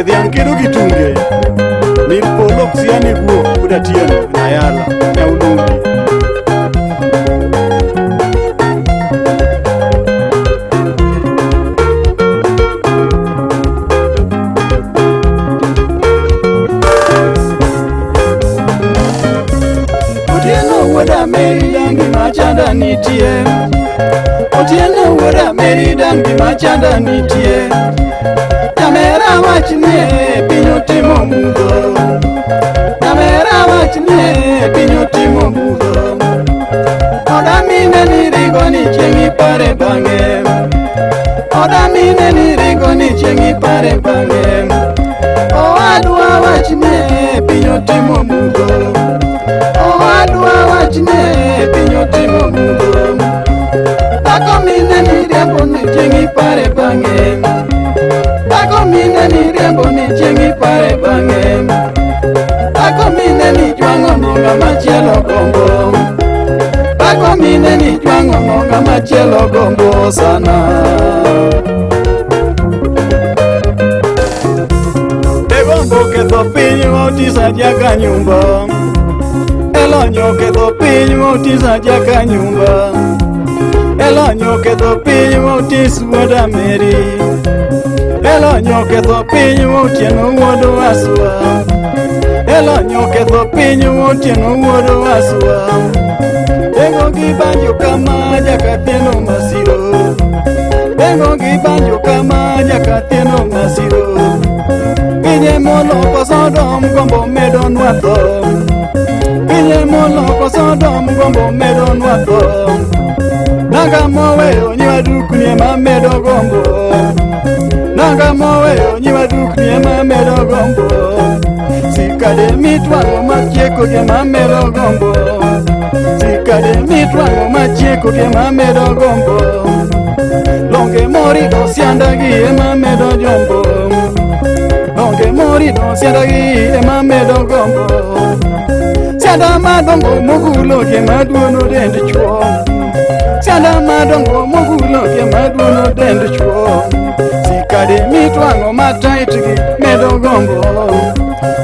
Dhiang' kedo gi tunge. Min polo ok siani guok wuod Atieno Nyayala Nyaulungi. Otieno wuod Ameri dang' gima chanda nitie. Otieno wuod Ameri dang' gima chanda nitie. Nyamera wach nie piny otimo mudho. Nyamera wach nie piny otimo mudho. Oda mine ni ringo ni chieng' ipare bang'e. Oda mine ni ringo ni chieng' ipare bang'e. Owadwa wach nie piny otimo mudho. Owadwa wach nie piny otimo mudho. Dhako mine ni riembo ni chieng' ipare bang'e. Dhako mine ni riembo ni chieng' ipare bang'e. Dhako mine ni jwang'o no ng'ama chielo gombo. Dhako mine ni jwang'o no ng'ama chielo gombo sana. Egombo ketho piny motisa jaka nyumba. Elonyo ketho piny motisa jaka nyumba. Elonyo ketho piny motis wuod Ameri. Elonyo ketho piny motieno wuod Waswa. Elonyo ketho piny motieno wuod Waswa. Dengo gi banjo kama jakathieno masiro. Dengo gi banjo kama jakathieno masiro. Pinye moloko Sodom gombo medonwa tho. Pinye moloko Sodom gombo medonwa tho. Nanga moweyo nyiwa dukni ema medo gombo. Nanga moweyo nyiwa dukni ema medo gombo. Sikade mitwang'o machieko gi ema medo gombo. Sikade mitwang'o machieko gi ema medo gombo. Longe morido sianda gi ema medo jombo. Longe morido sianda gi ema medo gombo. Sianda madongo mogulo gi ema duono dend chuo. Sianda madongo mogulo gi ema duono dend chuo. Sikade mitwang'o matait gi medo gombo.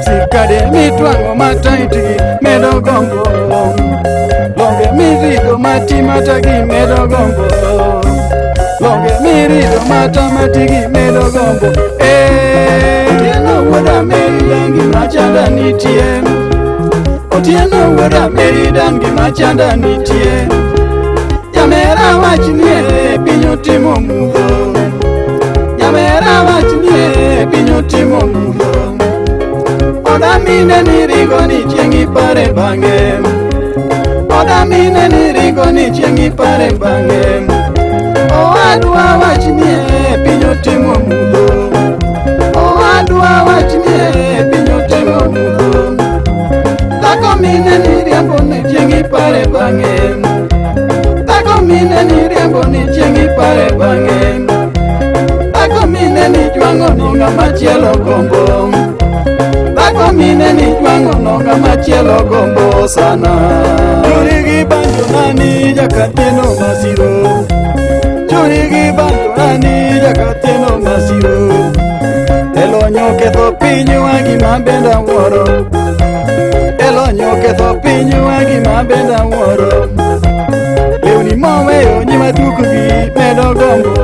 Sikade mitwang'o matait gi medo gombo. Longe mirido matimata gi medo gombo. Longe mirido matamati gi medo gombo. Otieno wuod Ameri dang' gima chanda nitie. Otieno wuod Ameri dang' gima chanda nitie. Nyamera wach nie piny otimo mudho. Nyamera wach nie piny otimo mudho. Oda mine ni ringo ni chieng' ipare bang'e. Oda mine ni ringo ni chieng' ipare bang'e. Owadwa wach nie piny otimo mudho. Owadwa wach nie piny otimo mudho. Dhako mine ni riembo ni chieng' ipare bang'e. Dhako mine ni riembo ni chieng' ipare bang'e. Dhako mine ni jwang'o no ng'ama chielo gombo. Dhako mine ni jwang'o no ng'ama chielo gombo sana. Churi gi banjo nani jakathieno masiro. Churi gi banjo nani jakathieno masiro. Elonyo ketho pinywa gima bende awuoro. Elonyo ketho pinywa gima bende awuoro. Lewni moweyo nyiwa dukgi medo gombo.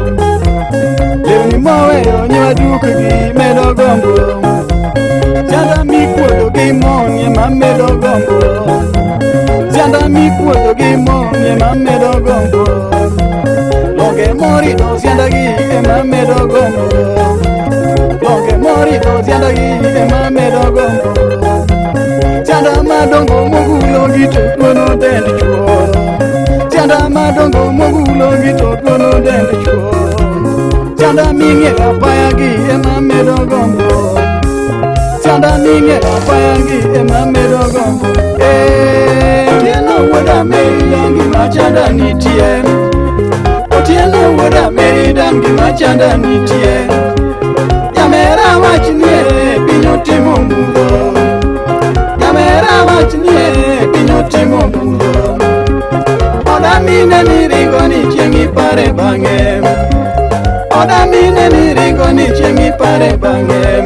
Lewni moweyo nyiwa dukgi medo gombo. Sianda mikuodo gi mon ema medo gombo. Sianda mikuodo gi mon ema medo gombo. Longe morido sianda gi ema medo gombo. Longe morido sianda gi ema medo gombo. Sianda madongo mogulo gi to duono dend chuo. Sianda madongo mogulo gi to duono dend chuo. Sianda ming'ielo apaya gi ema medo gombo. Sianda ming'ielo apaya gi ema medo gombo. Otieno wuod Ameri dang' gima chanda nitie. Otieno wuod Ameri dang' gima chanda nitie. Nyamera wach nie piny otimo mudho. Nyamera wach nie piny otimo mudho. Oda mine ni ringo ni chieng' ipare bang'e. Oda mine ni ringo ni chieng' ipare bang'e.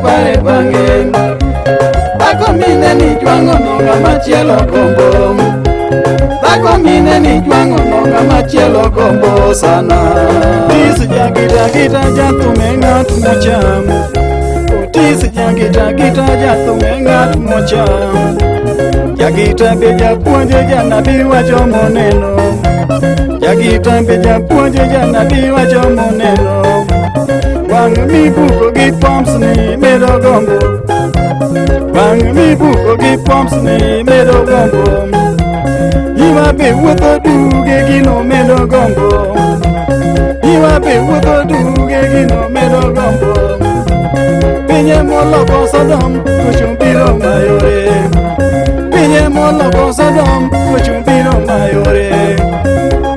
ipare bang'e. Dhako mine ni jwang'o no ng'ama chielo gombo. Dhako mine ni jwang'o no ng'ama chielo gombo sana. Otis jagita gita jathum e ng'at mocham. Otis jagita gita jathum e ng'at mocham. Jagita be japuonje janabi wacho moneno. Jagita be japuonje janabi wacho moneno. Wang' mibuko gi pumps ni medo gombo. Wang' mibuko gi pumps ni medo gombo. Iwa be wuotho duge gino medo gombo. Iwa be wuotho duge gino medo gombo. Pinye moloko Sodom tuoche biro mayore. Pinye moloko Sodom tuoche biro mayore.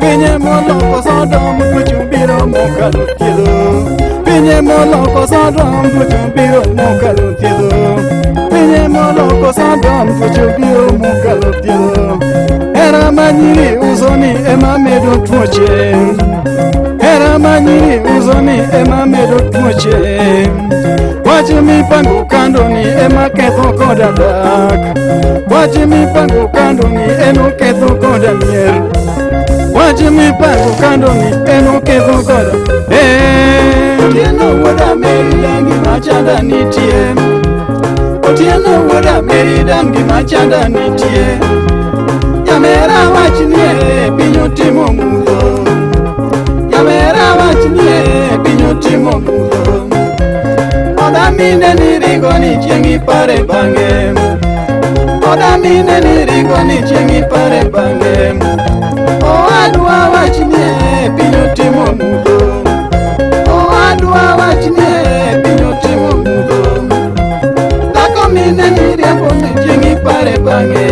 Pinye moloko Sodom tuoche biro mokalo thiedho. Pinye moloko Sodom tuoche biro mokalo thiedho. Pinye moloko Sodom tuoche biro mokalo thiedho. Hera ma nyiri uso ni ema medo tuoche. Hera ma nyiri uso ni ema medo tuoche. Wach mipango kando ni ema ketho koda dak. Wach mipango kando ni ema ketho koda mier. Wach mipango kando ni ema ketho koda. Otieno wuod Amerida gima chanda nitie. Otieno wuod Amerida gima chanda nitie. Nyamera wach nie piny otimo mudho. Nyamera wach nie piny otimo mudho. Oda mine ni ringo ni chieng' ipare bang'e. Oda mine ni ringo ni chieng' ipare bang'e. Owadwa wach nie piny otimo mudho. Owadwa wach nie piny otimo mudho. Dhako mine ni riembo ni chieng' ipare bang'e.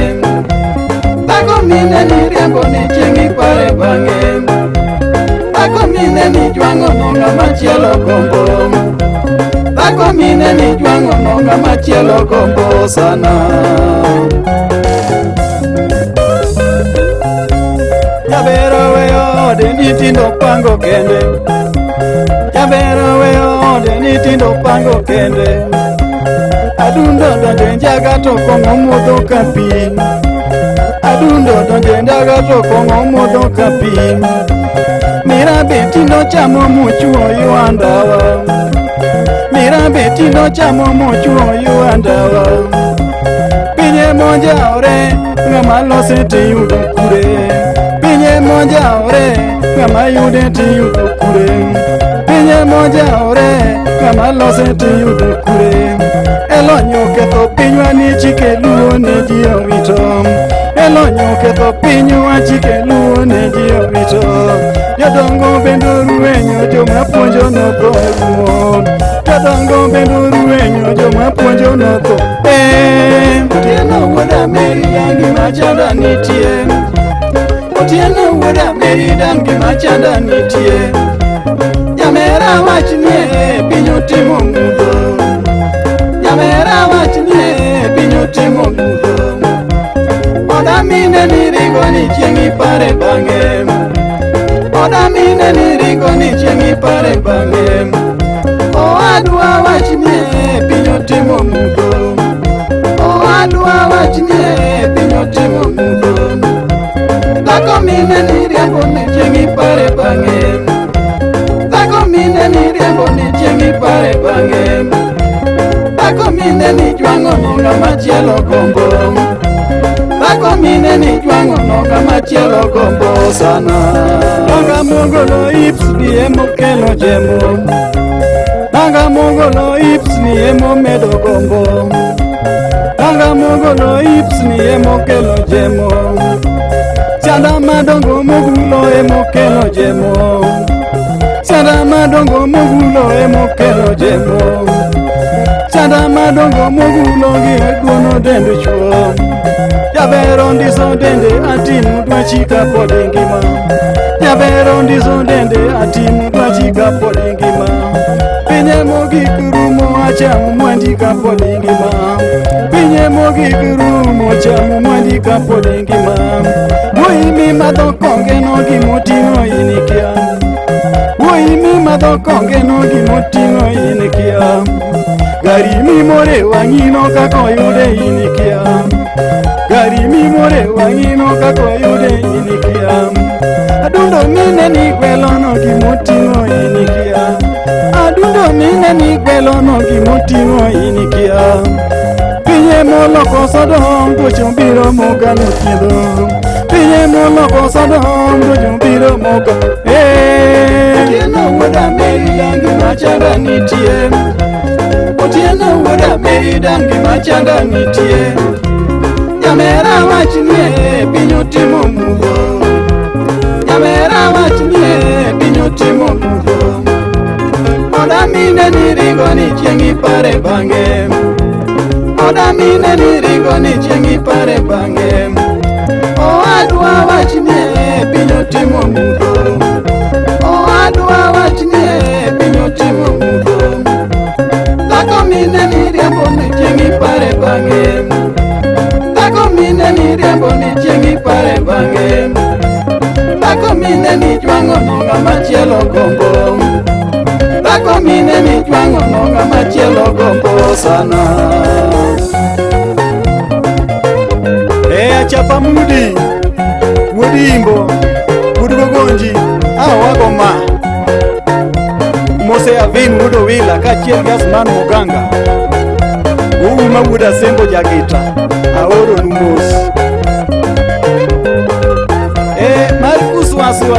Dhako mine ni riembo ni chieng' ipare bang'e. Dhako mine ni jwang'o no ng'ama chielo gombo. Dhako mine ni jwang'o no ng'ama chielo gombo sana. Jabero weyo ode ni tindo pango kende. Jabero weyo ode ni tindo pango kende. Adundo donjo e njaga to kong'o modho ka pi. Adundo donjo e njaga to kong'o modho ka pi. Mirabe tindo chamo mochuo ywa ndawa. Mirabe tindo chamo mochuo ywa ndawa. Pinye monjaore ng'ama lose tiyudo kure. Pinye monjaore ng'ama yude tiyudo kure. Pinye monjaore ng'ama lose tiyudo kure. Elonyo ketho pinywa ni chike luo ne ji owito. Elonyo ketho pinywa chike luo ne ji owito. Jodongo bende ruenyo joma puonjo notho e guo. Jodongo bende ruenyo joma puonjo notho. Otieno wuod Amerida gima chanda nitie. Otieno wuod Amerida gima chanda nitie. Nyamera wach nie piny otimo mudho. Nyamera wach nie piny otimo mudho. Oda mine ni ringo ni chieng' ipare bang'e. Oda mine ni ringo ni chieng' ipare bang'e. Owadwa wach nie piny otimo mudho. Owadwa wach nie piny otimo mudho. Dhako mine ni riembo ni chieng' ipare bang'e. Dhako mine ni riembo ni chieng' ipare bang'e. Dhako mine ni jwang'o no ng'ama chielo gombo. Dhako mine ni jwang'o no ng'ama chielo gombo sana. Nanga mogolo hips ni emokelo jemo. Nanga mogolo hips ni emomedo gombo. Nanga mogolo hips ni emokelo jemo. Chanda madongo mogulo emokelo jemo. Chanda madongo mogulo emokelo jemo. Chanda madongo mogulo gi duono dend chuo. Jabero ndiso dende atimo dwachi kapod ngima. Jabero ndiso dende atimo dwachi kapod ngima. Pinye mogik rumo achamo mwandi kapod ngima. Pinye mogik rumo achamo mwandi kapod ngima. Wuoyi mimadho konge no gimoting'o in ikia. Wuoyi mimadho konge no gimoting'o in ikia. Gari mimore wang'ino kaka oyude in ikia. Gari mimore wang'ino kaka oyude in ikia. Adundo mine ni gwelono gimoting'o in ikia. Adundo mine ni gwelono gimoting'o in ikia. Pinye moloko Sodom tuoche biro mogano thiedho. Pinye moloko Sodom tuoche biro moga. Eh. Otieno wuod Ameri dangi machanda nitie. Otieno wuod Ameri dangi machanda nitie. Nyamera wachnie piny otimo mudho. Nyamera wachnie piny otimo mudho. Oda mine ni ringo ni chieng' ipare bang'e. Oda mine ni ringo ni chieng' ipare bang'e. Owadwa wachnie piny otimo mudho. Owadwa wachnie piny otimo mudho. Dhako mine ni riembo ni chieng' ipare bang'e. Dhako mine ni riembo ni chieng' ipare bang'e. Dhako mine ni jwang'o no ng'ama chielo gombo. Dhako mine ni jwang'o no ng'ama chielo gombo sana. E achapa mudi, wuod imbo, wuod gogonji, awago ma. Mose Avin wuod Owila kaachiel gi Asman Muganga. Ouma wuod Asembo Jagita, aoronu mos. E Marcus Waswa,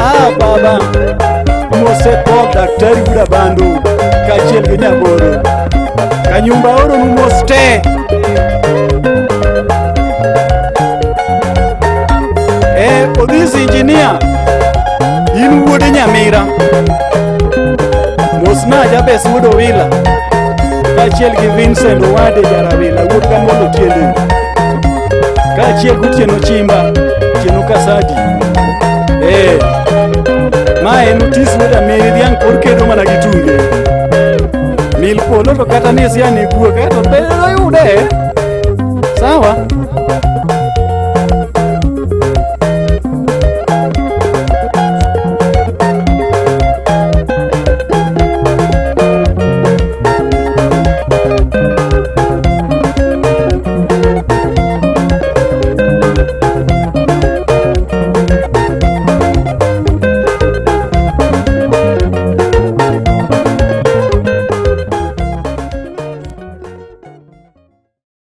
ah baba, Mose Paul Daktari wuod Abandu kaachiel gi Nyaboro. Kanyumba aoronu mos te. E Odhis Engineer, in wuod Nyamira. Mosna Jabes wuod Owila kaachiel gi Vincent Owade Jarawila wuod Kamolo Tiende kaachiel gotieno Chimba Otieno Kasadi. Eh, ma en Otis wuod Ameri dhiang' kor kedo mana gi tunge. Mil polo to kata ni sia ni guok to be oyude. Sawa.